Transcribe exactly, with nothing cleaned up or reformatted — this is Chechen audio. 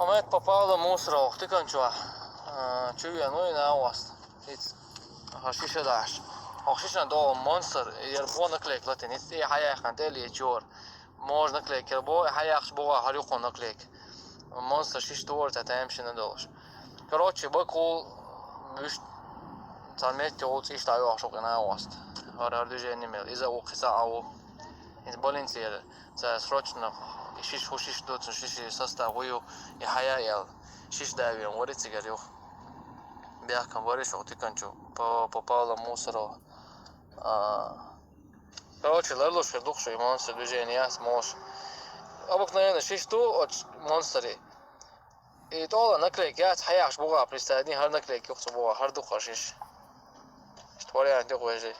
Момент попала мусора, ох, тикан чу. Чу вен, ну и на вас. Иц. Хашиша даш. Ох, шишна до монстр, ер бо наклейк латин. Иц, и хаяхан, тели, чор. Мож наклейк, ер бо, хаяхш бо, харюхо наклейк. Монстр шиш туор, та тем шина долш. Короче, бакул, бюш, цамет, тёлц, ишта, ох, шок, и на вас. Гар, гар, движение мел. Иза, ох, иса, ау. Из больницы, ца срочно, и шиш, ху шиш, дуцу, шиш, и состав, гую, и хая, ел. Шиш дави, он вари цигарюх. Бяхкам вари, шо тиканчу, по, попала мусоро. А, короче, лерлуш, дух, шо и монстр движение, яс, мож. Обыкновенно шиш ту, от монстри. И тола наклейк, яс, хаяхш буга, представь, не, хар наклейк, юхцу буга, хар духа шиш. Что вариант, юх, вежи.